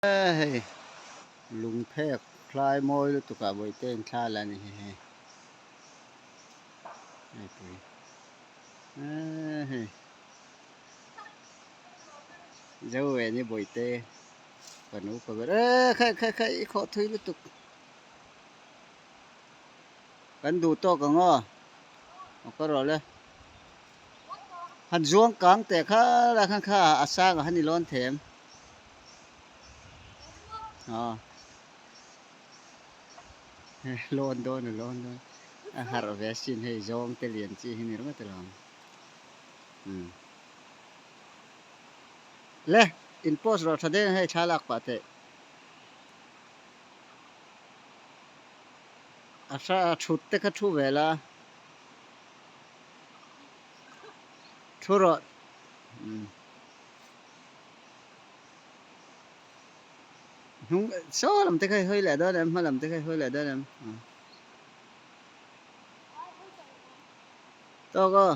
Hei lungphek hlai mawi lutuk ah bawihte in thla la ni hi hei hei pui hei zo ve ni bawihte kan upa ber e khai khai khai i khawh thui lutuk kan duh tawk ang aw aw ka rawh le han zuang kang teh kha la khan kha a sang ah han i lawn them. Lawn dawn a lawn dawn a harh ve asin hei zawng te lian chi hi ni ringawt alawm umm le in post rawh tha deuh in hei thla lak pah teh a hra a thut te kha thu ve la thu rawh umm. Hnung saw lam te kha i hawi leh dawn em hma lam te kha i hawi leh dawn em tawk aw.